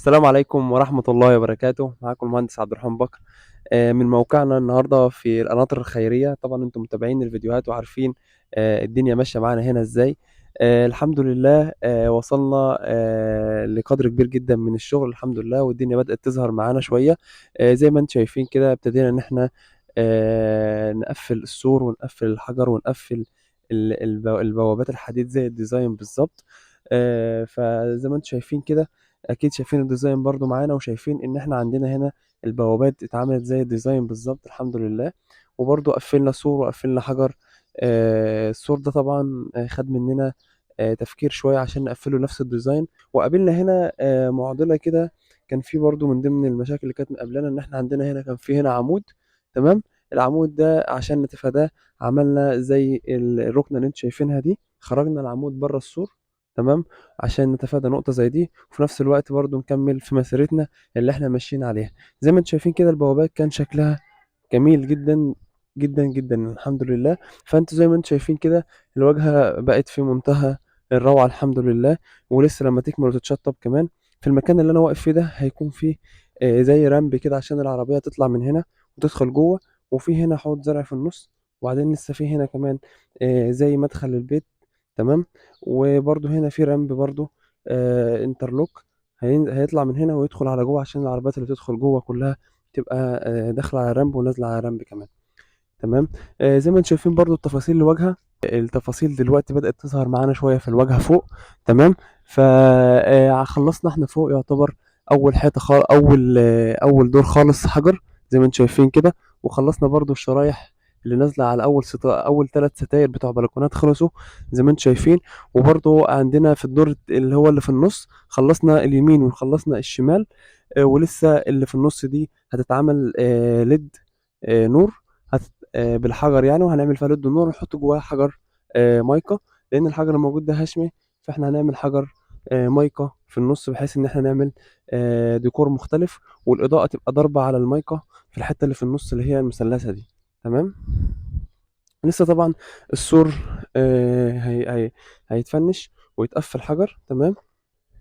السلام عليكم ورحمة الله وبركاته. معاكم المهندس عبد الرحمن بكر من موقعنا النهاردة في القناطر الخيرية. طبعا انتم متابعين الفيديوهات وعارفين الدنيا ماشية معانا هنا ازاي. الحمد لله، وصلنا لقدر كبير جدا من الشغل الحمد لله، والدنيا بدأت تظهر معانا شوية. زي ما انتم شايفين كده ابتدينا ان احنا نقفل السور ونقفل الحجر ونقفل البوابات الحديد زي ال design بالظبط. فزي ما انتم شايفين كده اكيد شايفين ال design برضو معانا، وشايفين ان احنا عندنا هنا البوابات اتعملت زي ال design بالظبط الحمد لله. وبرضو قفلنا سور وقفلنا حجر. السور ده طبعا خد مننا تفكير شوية عشان نقفله نفس ال design. وقابلنا هنا معضلة كده، كان في برضو من ضمن المشاكل اللي كانت مقابلانا ان احنا عندنا هنا كان في هنا عمود، تمام. العمود ده عشان نتفاداه عملنا زي الركنه اللي انتم شايفينها دي، خرجنا العمود بره السور، تمام، عشان نتفادى نقطة زي دي، وفي نفس الوقت برضو نكمل في مسيرتنا اللي احنا ماشيين عليها. زي ما انتم شايفين كده البوابات كان شكلها جميل جدا جدا جدا الحمد لله. فانتوا زي ما انتم شايفين كده الواجهة بقت في منتهى الروعة الحمد لله، ولسه لما تكمل وتتشطب كمان. في المكان اللي انا واقف فيه ده هيكون فيه زي ramp كده عشان العربية تطلع من هنا وتدخل جوه، وفي هنا حوض زرع في النص، وبعدين لسه في هنا كمان زي مدخل للبيت، تمام. وبرده هنا في ramp برده interlock هيطلع من هنا ويدخل على جوه، عشان العربيات اللي بتدخل جوه كلها تبقى داخله على ramp ونازلة على ramp كمان، تمام. زي ما انتم شايفين برده التفاصيل الواجهة، التفاصيل دلوقتي بدأت تظهر معانا شوية في الواجهة فوق، تمام. خلصنا احنا فوق يعتبر اول حيطة اول دور خالص حجر زي ما انتم شايفين كده، وخلصنا برده الشرايح اللي نازله على اول 3 ستاير بتوع بلكونات خلصوا زي ما انتم شايفين. وبرده عندنا في الدور اللي هو اللي في النص خلصنا اليمين وخلصنا الشمال، ولسه اللي في النص دي هتتعمل LED نور بالحجر يعني، وهنعمل فيها LED نور ونحط جواها حجر مايكا، لان الحجر الموجود ده هشمي، فاحنا هنعمل حجر مايكا في النص بحيث ان احنا نعمل ديكور مختلف، والاضاءة تبقى ضاربه على المايكا في الحتة اللي في النص اللي هي المثلثة دي، تمام. لسه طبعا السور هيتفنش ويتقفل حجر، تمام.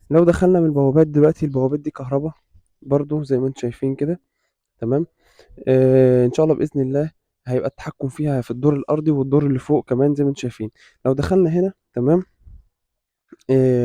لو دخلنا من البوابات دلوقتي، البوابات دي كهرباء برضو زي ما انتم شايفين كده، تمام. ان شاء الله باذن الله هيبقى التحكم فيها في الدور الارضي والدور اللي فوق كمان زي ما انتم شايفين. لو دخلنا هنا، تمام.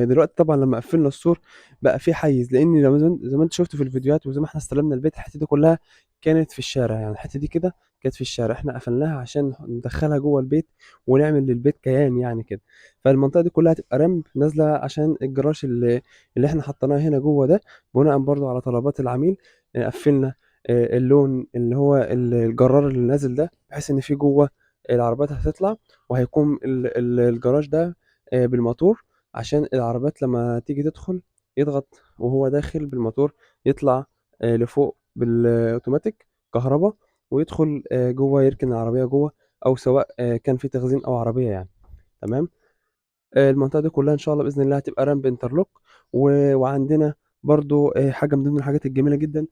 دلوقتي طبعا لما قفلنا السور بقى في حيز، لان زي ما انت شفت في الفيديوهات وزي ما احنا استلمنا البيت الحتة دي كلها كانت في الشارع، يعني الحتة دي كده كانت في الشارع، احنا قفلناها عشان ندخلها جوه البيت ونعمل للبيت كيان يعني كده. فالمنطقه دي كلها هتبقى رمب نازله عشان الجراج اللي احنا حطيناه هنا جوه ده، بناء برضو على طلبات العميل. قفلنا اللون اللي هو الجرار اللي نازل ده، بحيث ان في جوه العربيات هتطلع، وهيكون الجراج ده بالموتور، عشان العربيات لما تيجي تدخل يضغط وهو داخل بالموتور يطلع لفوق بالاوتوماتيك كهرباء، ويدخل جوه يركن العربية جوه، او سواء كان في تخزين او عربية يعني، تمام. المنطقة دي كلها ان شاء الله باذن الله هتبقى ramp interlock. وعندنا برضو حاجة من ضمن الحاجات الجميلة جدا،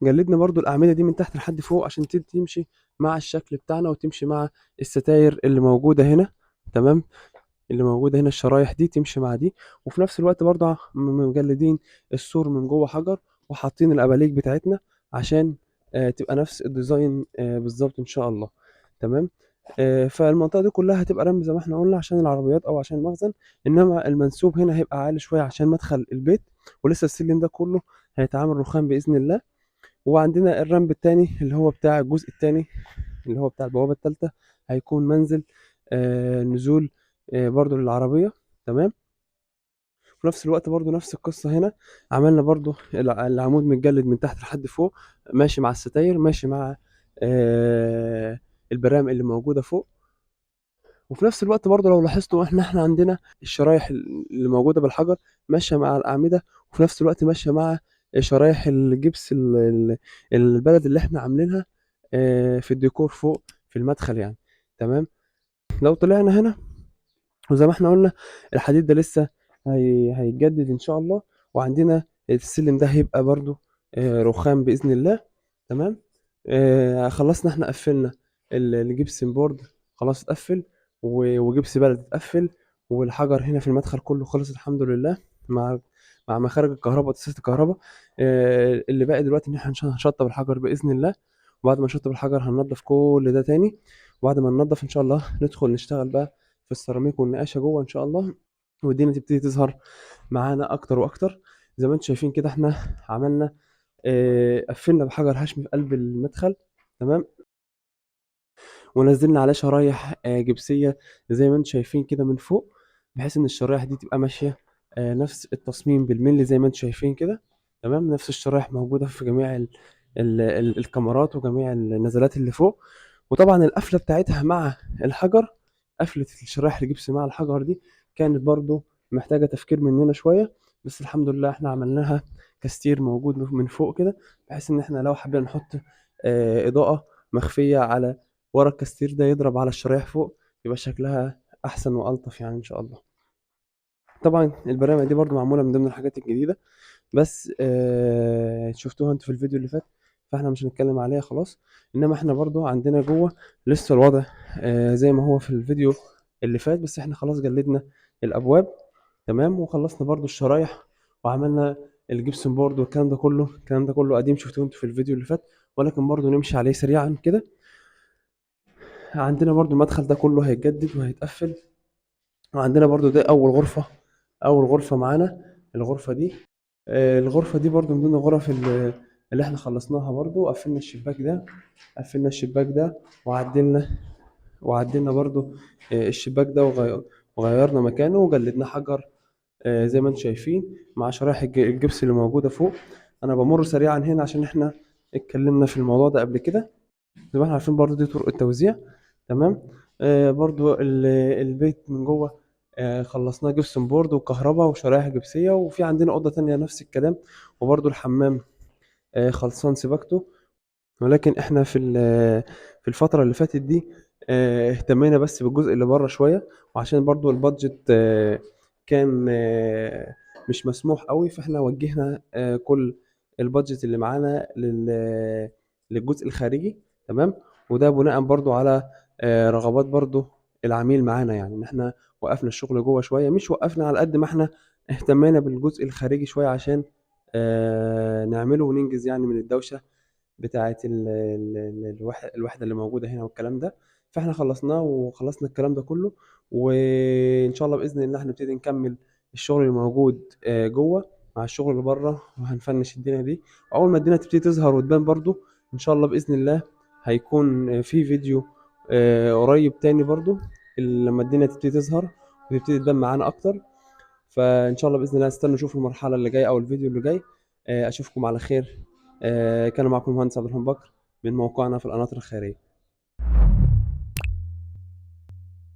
جلدنا برضو الاعمدة دي من تحت لحد فوق عشان تمشي مع الشكل بتاعنا وتمشي مع الستاير اللي موجودة هنا، تمام. اللي موجودة هنا الشرايح دي تمشي مع دي، وفي نفس الوقت برضه مجلدين السور من جوه حجر وحاطين الاباليك بتاعتنا عشان تبقى نفس ال design بالظبط ان شاء الله، تمام. فالمنطقه دي كلها هتبقى ramp زي ما احنا قلنا عشان العربيات او عشان المخزن، انما المنسوب هنا هيبقى عالي شوية عشان مدخل البيت، ولسه السلم ده كله هيتعامل رخام باذن الله. وعندنا ال ramp التاني اللي هو بتاع الجزء التاني اللي هو بتاع البوابة التالتة، هيكون منزل نزول برضو للعربية، تمام. في نفس الوقت برضو نفس القصة هنا، عملنا برضو العمود متجلد من تحت لحد فوق، ماشي مع الستاير، ماشي مع البرام اللي موجودة فوق. وفي نفس الوقت برضو لو لاحظتوا احنا عندنا الشرايح اللي موجودة بالحجر ماشية مع الأعمدة، وفي نفس الوقت ماشية مع شرايح الجبس البلد اللي احنا عاملينها في الديكور فوق في المدخل يعني، تمام. لو طلعنا هنا وزي ما احنا قلنا الحديد ده لسه هيتجدد ان شاء الله، وعندنا السلم ده هيبقى برضو رخام باذن الله، تمام. خلصنا احنا قفلنا الجبسن بورد خلاص اتقفل، وجبس بلد اتقفل، والحجر هنا في المدخل كله خلص الحمد لله، مع مع مخارج الكهرباء وتسليك الكهرباء. اللي باقي دلوقتي ان احنا هنشطب الحجر باذن الله، وبعد ما نشطب الحجر هننضف كل ده تاني، وبعد ما ننضف ان شاء الله ندخل نشتغل بقى في السيراميك والنقاشه جوه ان شاء الله، والدنيا تبتدي تظهر معانا اكتر واكتر. زي ما انتم شايفين كده احنا عملنا قفلنا بحجر هشم في قلب المدخل، تمام، ونزلنا عليه شرايح جبسيه زي ما انتم شايفين كده من فوق، بحيث ان الشرايح دي تبقى ماشية نفس التصميم بالملي زي ما انتم شايفين كده، تمام. نفس الشرايح موجودة في جميع ال الكاميرات وجميع النزلات اللي فوق. وطبعا القفله بتاعتها مع الحجر، قفله الشرايح الجبس مع الحجر دي كانت برضو محتاجه تفكير مننا شوية، بس الحمد لله احنا عملناها كستير موجود من فوق كده، بحيث ان احنا لو حبينا نحط اضاءه مخفية على ورا الكاستير ده يضرب على الشرايح فوق، يبقى شكلها احسن والطف يعني ان شاء الله. طبعا البرامج دي برضو معمولة من ضمن الحاجات الجديدة، بس شفتوها انتوا في الفيديو اللي فات، فاحنا مش هنتكلم عليها خلاص. انما احنا برضو عندنا جوه لسه الوضع زي ما هو في الفيديو اللي فات، بس احنا خلاص جلدنا الابواب، تمام، وخلصنا برضو الشرايح وعملنا الجبسون بورد والكلام ده كله. الكلام ده كله قديم شفتوه انتوا في الفيديو اللي فات، ولكن برضو نمشي عليه سريعا كده. عندنا برضو المدخل ده كله هيتجدد وهيتقفل، وعندنا برضو ده اول غرفة معانا، الغرفة دي. الغرفة دي برضو من ضمن الغرف اللي احنا خلصناها برضو. قفلنا الشباك ده، قفلنا الشباك ده، وعدلنا برضو الشباك ده وغيرنا مكانه، وجلدناه حجر، زي ما انتم شايفين مع شرايح الجبس اللي موجودة فوق. انا بمر سريعا هنا عشان احنا اتكلمنا في الموضوع ده قبل كده. زي ما احنا عارفين برضو دي طرق التوزيع، تمام. برضو البيت من جوه، خلصناه جبسون بورد وكهرباء وشرايح جبسية، وفي عندنا أوضة تانية نفس الكلام، وبرضو الحمام، خلصان سباكته. ولكن احنا في الفترة اللي فاتت دي، اهتمينا بس بالجزء اللي بره شوية، وعشان برضو البادجت، كان، مش مسموح قوي، فاحنا وجهنا، كل البادجت اللي معانا للجزء الخارجي، تمام. وده بناء برضو على، رغبات برضو العميل معانا، يعني ان احنا وقفنا الشغل جوه شوية، مش وقفنا على قد ما احنا اهتمينا بالجزء الخارجي شوية عشان، نعمله وننجز يعني من الدوشة بتاعه الوحدة اللي موجودة هنا والكلام ده. فاحنا خلصناه وخلصنا الكلام ده كله، وان شاء الله باذن الله هنبتدي نكمل الشغل اللي موجود، جوه مع الشغل اللي بره، وهنفنش الدنيا دي. واول ما الدنيا تبتدي تظهر وتبان برضو ان شاء الله باذن الله هيكون في فيديو، قريب تاني برضو لما الدنيا تبتدي تظهر وتبتدي تبان معانا اكتر. فان شاء الله باذن الله استنوا نشوف المرحلة اللي جاية او الفيديو اللي جاي. اشوفكم على خير. كان معكم المهندس عبد الرحمن بكر من موقعنا في القناطر الخيرية.